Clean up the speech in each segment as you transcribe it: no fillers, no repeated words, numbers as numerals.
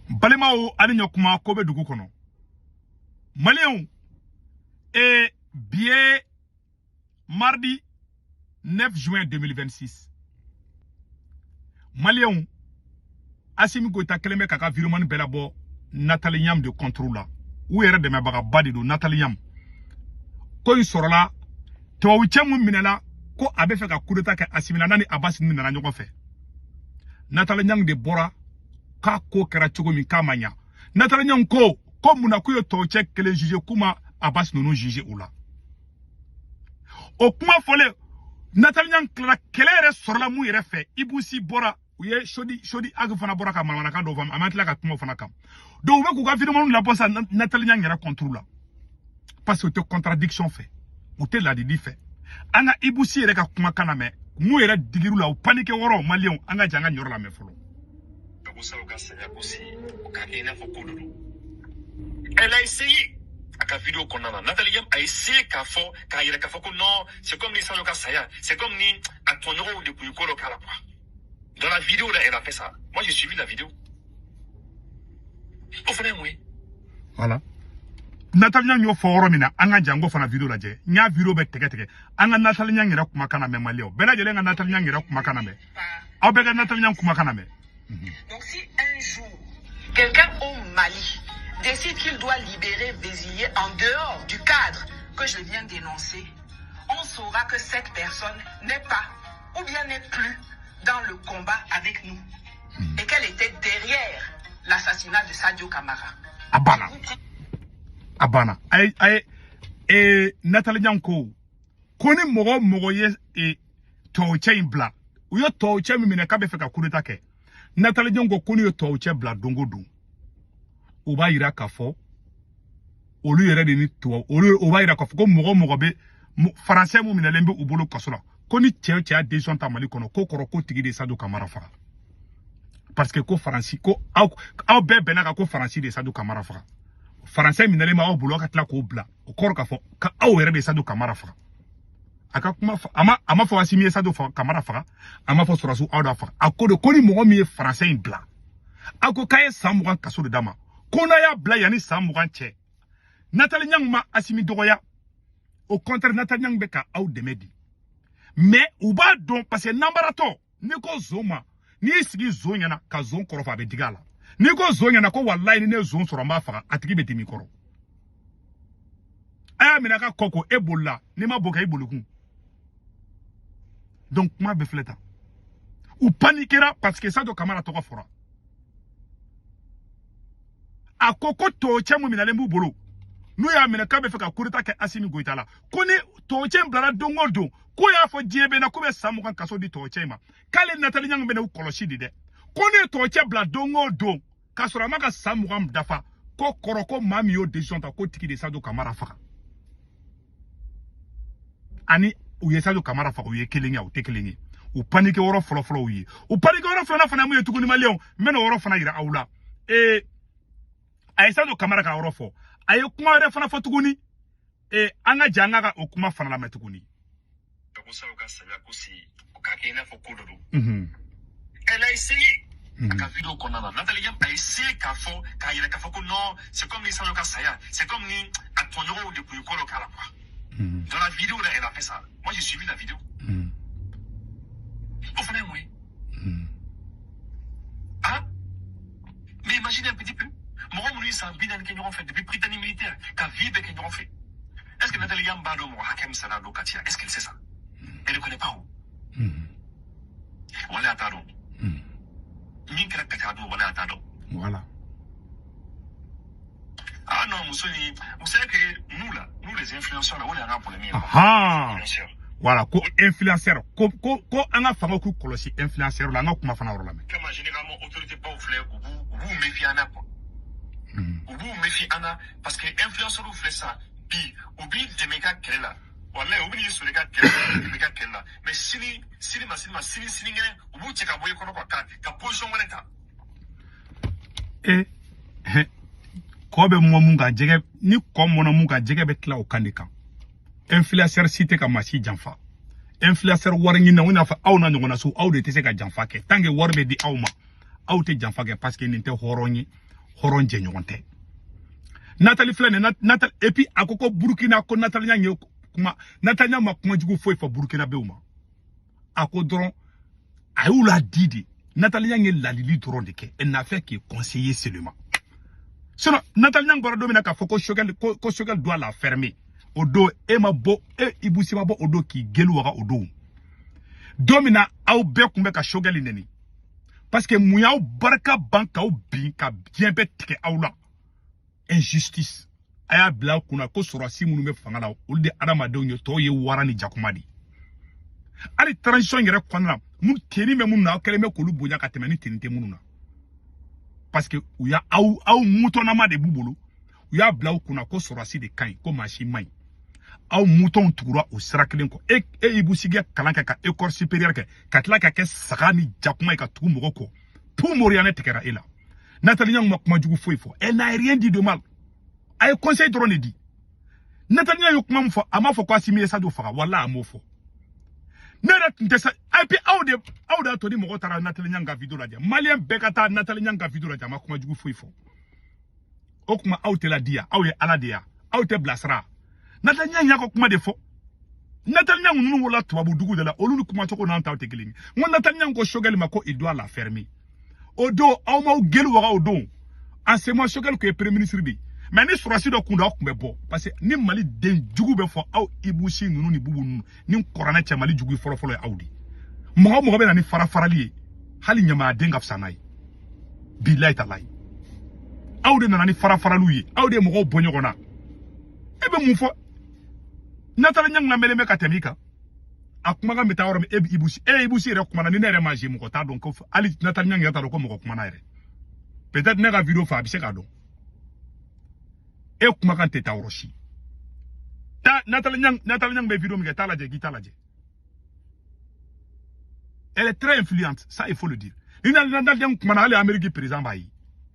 Balimaw, ani ɲɔkuma ko bɛ dugu kɔnɔ. Maliyɛnw, bi ye mardi 9 juin 2026. Maliyɛnw, Assimi Goïta kɛlen bɛ k'a ka vidéoman bɛɛ labɔ Nathalie Yamb de contre la. U yɛrɛ dɛmɛbagaba de don, Nathalie Yamb. Ko in sɔrɔla tubabu cɛ mun minɛla ko a bɛ fɛ ka coup d'état kɛ Assimi la, n'a ni Abbas ninnu nana ɲɔgɔn fɛ. Nathalie Yamb de bɔra k'a ko kɛra cogo min k'a ma ɲa. Nathalie Yamb ko ko munna k'u ye tubabu cɛ kelen juge, k'u ma Abbas ninnu juge o la. O kuma fɔlen, Nathalie Yamb tilara kɛlɛ yɛrɛ sɔrɔla mun yɛrɛ fɛ, Ibou Sy bɔra, u ye Sodi Sodi Ag fana bɔra ka manamanakan dɔw fɔ, a ma tila ka kuma o fana kan. Donc u bɛ k'u ka vidéo labɔ sa Nathalie Yamb yɛrɛ contre la, parce que u tɛ contradiction fɛ, u tɛ ladili fɛ. An ka Ibou Sy yɛrɛ ka kumakan lamɛn, mun yɛrɛ digir'u la, u paniqué wɔrɔ. Maliyɛnw, an ka jɛ an ka nin yɔrɔ lamɛn fɔlɔ. Ko Sadio ka saya gosi, o ka kɛ i n'a fɔ ko dɔ don. Elle a essayé a ka vidéo kɔnɔna na, Nathalie Yamb a essayé k'a fɔ, k'a yɛrɛ k'a fɔ ko non, c'est comme ni Sadio ka saya, c'est comme ni a tɔɲɔgɔnw de tun ye ko dɔ k'a la quoi. Dans la vidéo là, elle a fait ça. Moi, j'ai suivi la vidéo. O fana ye mun ye? Voilà, Nathalie Yamb y'o fɔ yɔrɔ min na, an ka jango fana vidéo lajɛ. N y'a vidéo bɛ tigɛ tigɛ. An ka Nathalie Yamb yɛrɛ kumakan lamɛn. Maliyɛnw bɛɛ lajɛlen ka Nathalie Yamb yɛrɛ kumakan lamɛn. Aw bɛɛ ka Nathalie Yamb kumakan lamɛn. Donc si un jour, quelqu'un au Mali décide qu'il doit libérer Vézilier en dehors du cadre que je viens d'énoncer, on saura que cette personne n'est pas ou bien n'est plus dans le combat avec nous et qu'elle était derrière l'assassinat de Sadio Kamara. A banna, a banna. A ye Nathalie Yamb ko ko ni mɔgɔ o mɔgɔ ye tubabu cɛ in bila, u ye tubabu cɛ min minɛ k'a bɛ fɛ ka coup d'état kɛ, Nathalie Yamb ko ko n'u ye tubabu cɛ bila don o don, o b'a yira k'a fɔ olu yɛrɛ de ni tubabu olu, o b'a yira k'a fɔ ko mɔgɔ o mɔgɔ bɛ faransɛ mun minɛlen bɛ u bolo kaso la, ko ni cɛ o cɛ y'a décision ta Mali kɔnɔ, ko kɔrɔ ko tigi de ye Sadio Kamara faga, parce que ko Faransi ko aw bɛɛ bɛnna kan ko Faransi de ye Sadio Kamara faga. Faransɛ minɛlen bɛ aw bolo, aw ka tila k'o bila, o kɔrɔ k'a fɔ ka aw yɛrɛ de ye Sadio Kamara faga. A ka kuma, a ma fɔ Assimi ye Sadio Kamara faga, a ma fɔ sɔrɔsiw aw da faga. A ko de ko ni mɔgɔ min ye faransɛ in bila, aw ko k'a ye san 20 kaso de d'a ma, ko n'a y'a bila yanni san 20 cɛ. Nathalie Yamb ma Assimi dɔgɔya, au contraire, Nathalie Yamb bɛ ka aw dɛmɛ di. Mais u b'a dɔn, parce que nanbaratɔ, n'i ko zon ma, n'i y'i sigi zon ɲɛna ka zon kɔrɔfɔ, a bɛ digi a la. N'i ko zon ɲɛna ko walayi ni ne ye zon sɔrɔ, n b'a faga, a tigi bɛ dimi i kɔrɔ. A y'a minɛ a ka kɔ ko e bolila, n'i ma bɔ kɛ i boli kun. Donc kuma bɛ filɛ tan, u paniquera parce que Sadio Kamara tɔgɔ fɔra. A ko ko tubabu cɛ mun minɛlen b'u bolo, n'u y'a minɛ k'a bɛ fɛ ka coup d'état kɛ Assimi Goïta la, ko ni tubabu cɛ in bilara don o don, ko y'a fɔ diɲɛ bɛɛ na ko bɛ san 20 kaso di tubabu cɛ in ma, k'ale Nathalie Yamb bɛna u kɔlɔsi de dɛ. Ko ne ye tubabu cɛ bila don o don k'a sɔrɔ a ma ka san 20 dafa, ko kɔrɔ ko maa min y'o décision ta, ko tigi de Sadio Kamara faga. Ani u ye Sadio Kamara faga, u ye kelen ye, u tɛ kelen ye. U paniqué yɔrɔ fɔlɔ fɔlɔ u ye, u paniqué yɔrɔ filanan fana ye mun ye tuguni? Maliyɛnw, n bɛna o yɔrɔ fana yira aw la. A ye Sadio Kamara ka yɔrɔ fɔ, a ye kuma wɛrɛ fana fɔ tuguni. An ka jɛ an ka o kuma fana lamɛn tuguni. Ko Sadio ka saya gosi, o ka kɛ i n'a fɔ ko dɔ don. Elle a essayé a ka vidéo kɔnɔna na, Nathalie Yamb a essayé k'a fɔ, k'a yɛrɛ k'a fɔ ko non, c'est comme ni Sadio ka saya, c'est comme ni a tɔɲɔgɔnw de tun ye ko dɔ k'a la quoi. Dans la vidéo là, elle a fait ça. Moi, j'ai suivi la vidéo. O fana ye mun ye? Ah, mais imaginez un petit peu, mɔgɔ minnu ye san 40 kɛ ɲɔgɔn fɛ depuis Prytanée militaire, ka vie bɛɛ kɛ ɲɔgɔn fɛ, est ce que Nathalie Yamb b'a dɔn mɔgɔ hakɛ min sara don Kati? Est ce qu'elle sait ça? Elle ne connaît pas. O wala a t'a dɔn min kɛra Kati a don, wala a t'a dɔn. Voilà. Ah non, muso ni, vous savez que nous là, nous les influenceurs là, o de y'an ka problème ye. Ahan. Influenceurs. Voilà, ko influenceur, ko an ka fanga k'u kɔlɔsi influenceur la. An ka kuma fana yɔrɔ lamɛn. Kama généralement autorité baw filɛ, u b'u méfier an na quoi. U b'u méfier an na parce que influenceurs filɛ sisan bi, u b'i dɛmɛ i ka kɛlɛ la, walayi, u bɛ n'i sɔrɔ i ka kɛlɛ la, u b'i dɛmɛ i ka kɛlɛ la, mais sini sini ma, sini ma, sini sinikɛnɛ, u b'u cɛ ka bɔ i kɔrɔ quoi, ka position wɛrɛ ta. Kɔ bɛ mɔ mun kan, jɛgɛ ni kɔ mɔnna mun kan, jɛgɛ bɛ tila o kan de kan. Influenceur si tɛ ka maa si janfa. Influenceur wari ɲini na, i n'a fɔ aw n'a ɲɔgɔnna so, aw de tɛ se ka janfa kɛ. Tant que wari bɛ di aw ma, aw tɛ janfa kɛ, parce que nin tɛ hɔrɔn ye. Hɔrɔn jɛɲɔgɔn tɛ. Nathalie filɛ nin Nathalie, et puis a ko ko Burkina, ko Nathalie Niang ye kuma, Nathalie Niang ma kuma jugu foyi fɔ Burkinabéw ma. A ko dɔrɔn a y'u ladi de. Nathalie Niang ye lalili dɔrɔn de kɛ. Elle n'a fait que conseiller seulement. Sinon Nathalie Niang bɔra don min na k'a fɔ ko Choguel, ko Choguel doit la fermer, o don e ma bɔ, e Ibou Sy ma bɔ o don k'i gelu waga. O don, don min na aw bɛɛ kun bɛ ka Choguel nɛni, parce que mun y'aw barika ban k'aw bin ka diɲɛ bɛɛ tigɛ aw la? Injustice. A y'a bila aw kunna ko sɔrɔsi minnu bɛ fanga la, olu de adamadenw ye, tɔw ye wara ni jakuma de. Hali transition yɛrɛ kɔnɔna na, mun tenue bɛ minnu na, aw kɛlen bɛ k'olu bonya ka tɛmɛ ni tenue tɛ minnu na, parce que u y'a aw mutɔnama de b'u bolo. U y'a bila aw kunna ko sɔrɔsi de ka ɲi, ko maa si man ɲi. Aw mutɔnw tugura o sira kelen kɔ. E Ibou Sy ka kalan kɛ, ka école supérieure kɛ, ka tila ka kɛ saga ni jakuma ye ka tugu mɔgɔ kɔ pu. Moriya ne tigɛra e la. Nathalie Niang ma kuma jugu foyi fɔ. Elle n'a rien dit de mal. A ye conseil dɔrɔn de di. Nathalie Niang ye kuma min fɔ, a m'a fɔ ko Assimi ye Sadio faga. Walahi, a m'o fɔ. Ne yɛrɛ tun tɛ sa. Et puis aw de y'a to ni mɔgɔ taara Nathalie Niang ka vidéo lajɛ. Malien bɛɛ ka taa Nathalie Niang ka vidéo lajɛ. A ma kuma jugu foyi fɔ. O kuma aw tɛ ladi yan, aw ye ala de ya, aw tɛ bilasira. Nathalie Niang y'a ka kuma de fɔ. Nathalie Niang ninnu wolola tubabu dugu de la, olu ni kumacogo n'an taw tɛ kelen ye. N ko Nathalie Niang ko Choguel ma ko il doit la fermer. O don aw m'aw gelu waga. O don en ce moment Choguel ko ye premier ministre de ye, mais ni sɔrɔsi dɔ kun don, aw kun bɛ bɔ, parce que ni Mali den jugu bɛ fɔ aw Ibou Sy ninnu ni Bubu ninnu ni kɔrɔnɛ cɛ. Mali jugu fɔlɔfɔlɔ ye aw de. Mɔgɔ o mɔgɔ bɛ na ni fara farali ye, hali ɲamaden ka fisa n'a ye. Bilayi talayi, aw de nana ni fara faraliw ye, aw de ye mɔgɔw bɔ ɲɔgɔn na. E bɛ mun fɔ? Nathalie Niang lamɛnlen bɛ ka tɛmɛ i kan. A kumakan bɛ taa yɔrɔ min, e bɛ Ibou Sy, e Ibou Sy yɛrɛ kumana ni ne yɛrɛ ma je, mɔgɔ t'a dɔn ko hali Nathalie Niang yɛrɛ t'a dɔn ko mɔgɔ kumana yɛrɛ. Peut-être ne ka vidéo fɛ, a bɛ se k'a dɔn. E kumakan tɛ taa yɔrɔ si. Taa Nathalie Niang, Nathalie Niang bɛ vidéo min kɛ, taa lajɛ, k'i ta lajɛ. Elle est très influente, ça il faut le dire. Ni Nathalie Niang kumana, hali Amérique président b'a ye.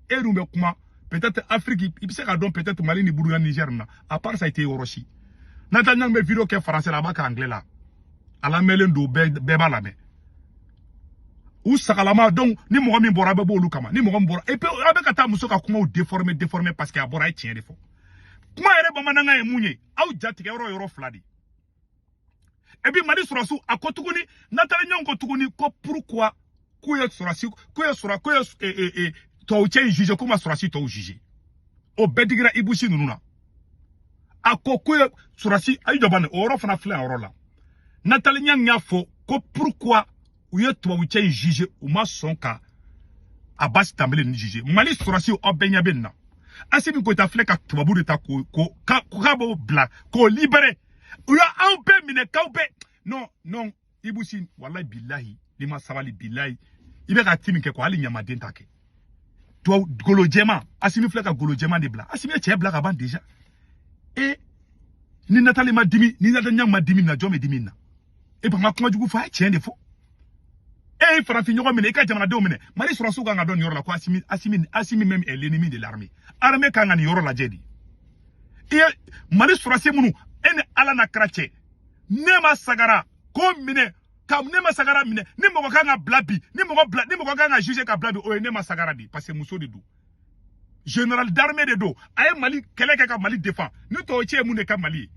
E dun bɛ kuma, peut-être Afrique i bɛ se k'a dɔn, peut-être Mali ni Burukina, Niger na. À part ça, i tɛ yɔrɔ si. Nathalie Niang bɛ vidéo kɛ français la, a b'a kɛ anglais la, a lamɛnlen don, bɛɛ b'a lamɛn. U sagalama. Donc ni mɔgɔ min bɔra, a bɛ bɔ olu kama. Ni mɔgɔ min bɔra, et puis a bɛ ka taa muso ka kumaw déformer, déformer, parce que a bɔra, a ye tiɲɛ de fɔ. Kuma yɛrɛ bamanankan ye mun ye? Aw jatigɛ yɔrɔ yɔrɔ fila de. Et puis Mali sɔrɔsiw, a ko tuguni, Nathalie Niang ko tuguni ko pourquoi k'u ye sɔrɔsi, k'u ye sɔrɔ, k'u ye tubabu cɛ in juge, k'u ma sɔrɔsi tɔw juge. O bɛɛ digira Ibou Sy ninnu na. A ko k'u ye sɔrɔsi, ayi jɔ bani, o yɔrɔ fana filɛ yan yɔrɔ la. Nathalie Niang y'a fɔ ko pourquoi u ye tubabu cɛ in juge, u ma sɔn ka Abbas Dembélé ninnu juge. Mali sɔrɔsiw, aw bɛɛ ɲɛ bɛ nin na. Assimi Goïta filɛ ka tubabu de ta k'o ko k'a b'o bila k'o libéré. U y'aw bɛɛ minɛ k'aw bɛɛ. Non, non, Ibou Sy, walahi bilahi, n'i ma sabali, bilahi, i bɛ ka ti min kɛ quoi, hali ɲamaden t'a kɛ. Tubabu golo jɛman, Assimi filɛ ka golo jɛman de bila. Assimi ye cɛ bila ka ban déjà. E ni Nathalie ma dimi, ni Nathalie Niang ma dimi na, jɔn bɛ dimi na? E ba ma kuma jugu fɔ, a ye tiɲɛ de fɔ. E ye farafin ɲɔgɔn minɛ, i ka jamanadenw minɛ. Mali sɔrɔsiw kan ka dɔn nin yɔrɔ la ko Assimi même est l'ennemi de l'armée. Armée kan ka nin yɔrɔ lajɛ de. I ye Mali sɔrɔsi minnu, e ni Ala na kɛra cɛ, ne ma sagara k'o minɛ ka ne ma sagara minɛ. Ni mɔgɔ kan ka bila bi, ni mɔgɔ bila, ni mɔgɔ kan ka juger ka bila bi, o ye ne ma sagara de, parce que muso de don, général d'armée de don. A ye Mali kɛlɛ kɛ ka Mali défend. Ni tɔw cɛ ye mun de ka Mali ye?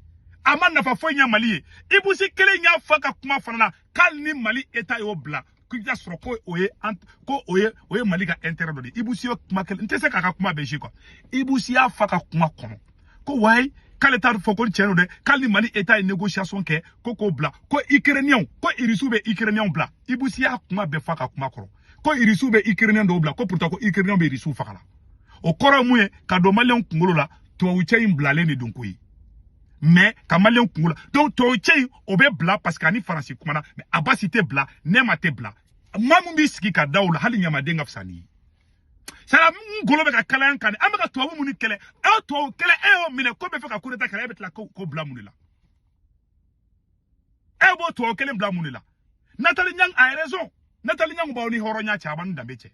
A ma nafa foyi ɲɛ Mali ye. Ibou Sy kelen y'a fɔ a ka kuma fana na k'ale ni Mali état y'o bila, k'i ka sɔrɔ ko o ye an ko o ye Mali ka intérêt dɔ de ye. Ibou Sy ye kuma kelen, n tɛ se k'a ka kuma bɛɛ si quoi. Ibou Sy y'a fɔ a ka kuma kɔnɔ ko wayi, k'ale t'a fɔ ko tiɲɛ don dɛ, k'ale ni Mali état ye négociation kɛ ko k'o bila, ko Ukrainien, ko Irisiw bɛ Ukrainien bila. Ibou Sy y'a kuma bɛɛ fɔ a ka kuma kɔrɔ ko Irisiw bɛ Ukrainien dɔw bila, ko pourtant ko Ukrainien bɛ Irisiw faga la. O kɔrɔ ye mun ye? Ka don Maliyɛnw kunkolo la, tubabu cɛ in bilalen de don koyi, mais ka Maliyɛnw kunkolo la. Donc tubabu cɛ in, o bɛ bila parce que ani Faransi kumana, mais Abasi tɛ bila, Nɛma tɛ bila. Maa mun b'i sigi ka da o la, hali ɲamaden ka fisa n'i ye. Sala n golo bɛ ka kalaya kan, an bɛ ka tubabu minnu kɛlɛ, e y'o tubabu kɛlɛ, e y'o minɛ ko bɛ fɛ ka coup d'état kɛlɛ, e bɛ tila k'o bila mun de la? E b'o tubabu kelen bila mun de la? Nathalie Niang a raison. Nathalie Niang b'aw ni hɔrɔnya cɛ, a b'an ni danbe cɛ.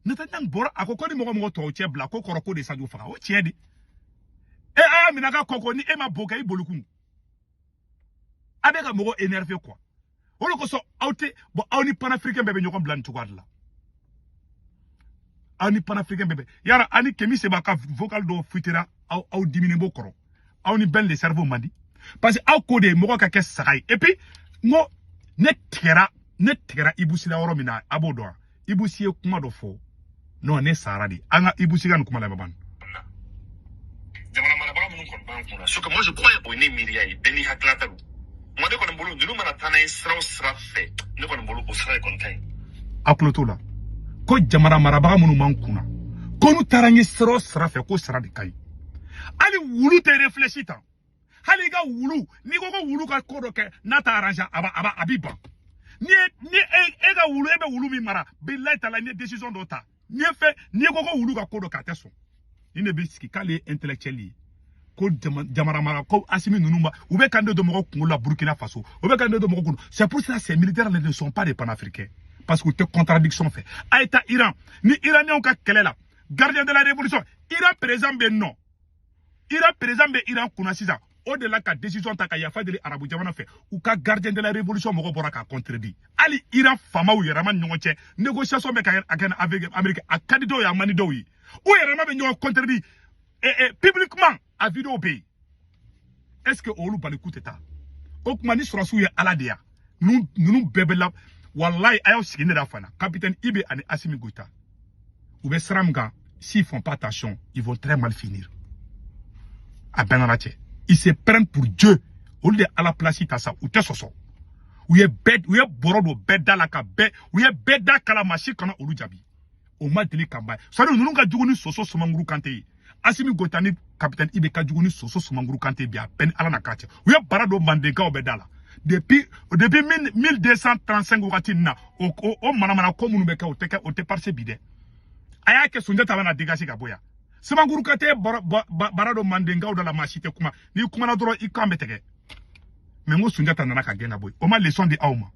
Nathalie Niang bɔra, a ko ko ni mɔgɔ mɔgɔ tubabu cɛ bila, ko kɔrɔ ko de Sadio faga. O tiɲɛ de. E a y'a minɛ a ka kɔ ko ni e ma bo kɛ i bolikun, a bɛ ka mɔgɔ énervé quoi. O de kosɔn aw tɛ bɔn, aw ni panafricain bɛɛ bɛ ɲɔgɔn bila nin cogoya de la. Aw ni panafricain bɛɛ bɛ yara ani Kemi Seba ka vocal dɔw fuitera aw aw diminen b'o kɔrɔ. Aw ni Ben le cerveau man di. Parce que aw ko de mɔgɔ ka kɛ saga ye. Et puis n ko ne tigɛra Ibou Si la yɔrɔ min na a b'o dɔn wa? Ibou Si ye kuma dɔ fɔ. Non, ne sara de. An ka Ibou Si ka nin kuma lamɛn bani. Jamana marabaga minnu kɔni b'an kunna, ce que moi je crois, o ye ne miiriya ye, bɛɛ n'i hakilina don. Nka ne kɔni bolo, ninnu mana taa n'a ye sira o sira fɛ, ne kɔni bolo o sira de kɔni ka ɲi. A tulo t'o la. Ko jamana marabaga minnu b'an kunna, ko n'u taara n ye sira o sira fɛ, ko sira de ka ɲi. Hali wulu tɛ réfléchi tan. Hali i ka wulu, n'i ko ko wulu ka ko dɔ kɛ n'a t'a arrange, a b'i ban. Ni ni e ka wulu, e bɛ wulu min mara, bilayi tala, n'i ye décision dɔ ta, n'i ye fɛn, n'i ko ko wulu ka ko dɔ kɛ, a tɛ sɔn. Ni ne bɛ sigi k'ale ye intellectuel ye, ko jamana mara ko Assimi ninnu ma, u bɛ kan de don mɔgɔ kunkolo la Burkina Faso, u bɛ kan de don mɔgɔ kunkolo. C'est pour cela ces militaires ne sont pas des panafricains, parce que u tɛ contradiction fɛ. A ye taa Iran, ni Iraniens ka kɛlɛ la, gardien de la révolution, Iran président bɛ yen nɔ, Iran président bɛ Iran kunna sisan, o de la ka décision ta ka yafa deli arabu jamana fɛ, u ka gardien de la révolution mɔgɔ bɔra k'a contredit. Hali Iran faamaw yɛrɛ ma ni ɲɔgɔn cɛ, négociation bɛ ka kɛ avec Amérique, a ka di dɔw ye, a man di dɔw ye, u yɛrɛ ma bɛ ɲɔgɔn contredit publiquement, a vidéo bɛ yen. Est-ce que olu baliku tɛ taa? O tuma ni sɔrɔsiw ye ala de ya, ninnu bɛɛ bɛ la. Walayi, a y'aw sigi ne da fana, capitaine Ibe ani Assimi Goïta, u bɛ sira min kan, s'ils font pas attention, ils vont très mal finir. A bɛɛ nana cɛ, ils se prennent pour Dieu. Olu de ala place ta sa, u tɛ sɔsɔ. U ye bɛɛ, u ye bɔrɔ don bɛɛ da la ka bɛɛ, u ye bɛɛ da kala, maa si kana olu jaabi. O ma deli ka ban. C'est à dire ninnu ka jugu ni Soso Sumanguru Kante ye. Assimi Goïta ni capitaine Ibe ka jugu ni Soso Sumanguru Kante bi, a bɛɛ ni ala na k'a cɛ. U ye bara don mandenkaw bɛɛ da la. Depuis 1235 wagati nin na, o manamana ko minnu bɛ kɛ, o tɛ kɛ, o tɛ parse bi dɛ. A y'a kɛ Sunjata bɛna dégagé ka bɔ yan. Sumanguru Kante bara don mandenkaw da la, maa si tɛ kuma. N'i kumana dɔrɔn i kan bɛ tigɛ. Mais n ko Sunjata nana ka gɛn ka bɔ yen. O ma leçon di aw ma.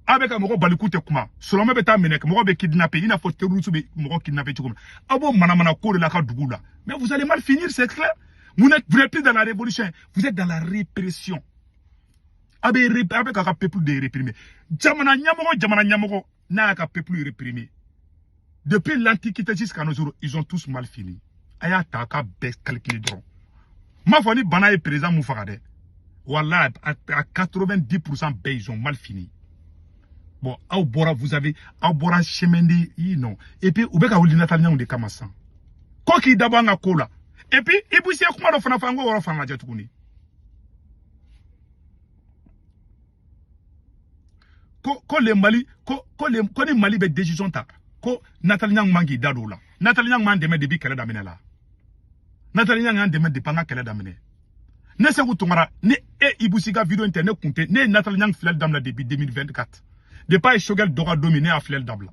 Aw bɛ ka mɔgɔ baliku tɛ kuma. Solomɛ bɛ taa minɛ, mɔgɔ bɛ kidnapper, i n'a fɔ terroriste bɛ mɔgɔ kidnapper cogo min. Aw b'o manamana ko de la ka dugu la. Mais vous allez mal finir, c'est clair. Vous n'êtes plus dans la révolution, vous êtes dans la répression. Aw bɛ k'a ka peuple de réprimer. Jamana ɲɛmɔgɔ n'a y'a ka peuple réprimer. Depuis l'Antiquité jusqu'à nos jours, ils ont tous mal fini. A y'a ta k'a bɛɛ calculer dɔrɔn. N m'a fɔ ni bana ye président mun faga dɛ. Wallah, à 90% bɛɛ, ils ont mal fini. Bon, aw bɔra, vous avez, aw bɔra chemin de, non. Et puis, u bɛ ka wuli Nataliɲanw de kama sisan. Ko k'i dabɔ an ka ko la. Et puis, Ibou Si ye kuma dɔ fana fɔ, an k'o yɔrɔ fana lajɛ tuguni. Ko le Mali, ko ni Mali bɛ décision ta, ko Nataliɲanw man k'i da don o la. Nataliɲanw m'an dɛmɛ depuis kɛlɛ daminɛ la. Nataliɲanw y'an dɛmɛ depuis an ka kɛlɛ daminɛ. Ne Sékou Tounkara, ne e Ibou Si ka vidéo in tɛ, ne kun tɛ, ne ye Nataliɲanw filɛli daminɛ depuis 2024. Depuis a ye Choguel dɔgɔ don min, ne y'a filɛli dabila.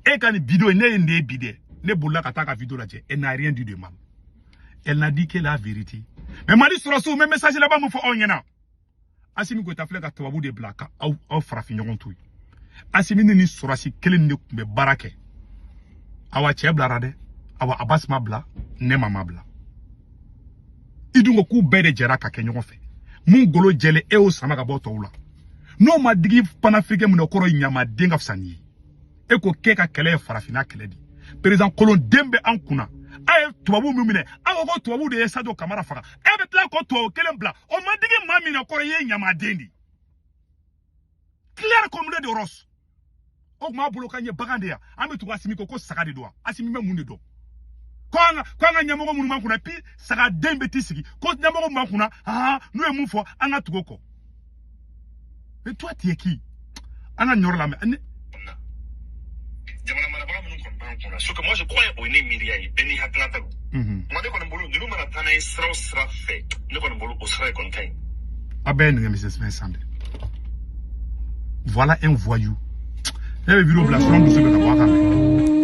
E ka nin vidéo in, ne ye nin de ye bi dɛ. Ne bolila ka taa ka vidéo lajɛ. Elle n'a rien dit de mal. Elle n'a dit que la vérité. Mais Mali sɔrɔsiw, n bɛ message laban min fɔ aw ɲɛna. Assimi Goïta filɛ ka tubabu de bila ka aw farafin ɲɔgɔn to yen. Assimi ni sɔrɔsi kelen de tun bɛ baara kɛ. Awa cɛ bilara dɛ. Awa Abbas ma bila, ne ma bila. I dun ko k'u bɛɛ de jɛra ka kɛ ɲɔgɔn fɛ. Mun golo jɛlen e y'o sama ka bɔ tɔw la. N'o ma digi panafricain min na, o kɔrɔ ye ɲamaden ka fisa n'i ye. E ko k'e ka kɛlɛ ye farafinna kɛlɛ de ye. Président kolonden bɛ an kunna. A ye tubabu min minɛ, aw ko tubabu de ye Sadio Kamara faga. E bɛ tila k'o tubabu kelen bila. O ma digi maa min na, kɔrɔ ye ɲamaden de ye. Clair comme l'eau de roche. O tuma a bolo k'an ye bagan de ye. An bɛ tugu Assimi kɔ ko saga de don wa? Assimi bɛ mun de dɔn? Ko an ka ɲɛmɔgɔ minnu b'an kunna, puis sagaden bɛ t'i sigi ko ɲɛmɔgɔ min b'an kunna, n'u ye mun fɔ an ka tugu o kɔ. Mais toi tu es qui? An ka nin yɔrɔ lamɛn. Jamana marabaga minnu kɔni b'an kunna, ce que moi je crois, o ye ne miiriya ye, bɛɛ n'i hakilina ta don. Nka ne kɔni bolo, ninnu mana taa n'a ye sira o sira fɛ, ne kɔni bolo o sira de kɔni ka ɲi. A bɛɛ ye nɛgɛ misɛn san dɛ. Voilà un voyou. Ne bɛ vidéo bila sinon muso bɛ ka bɔ a kan dɛ.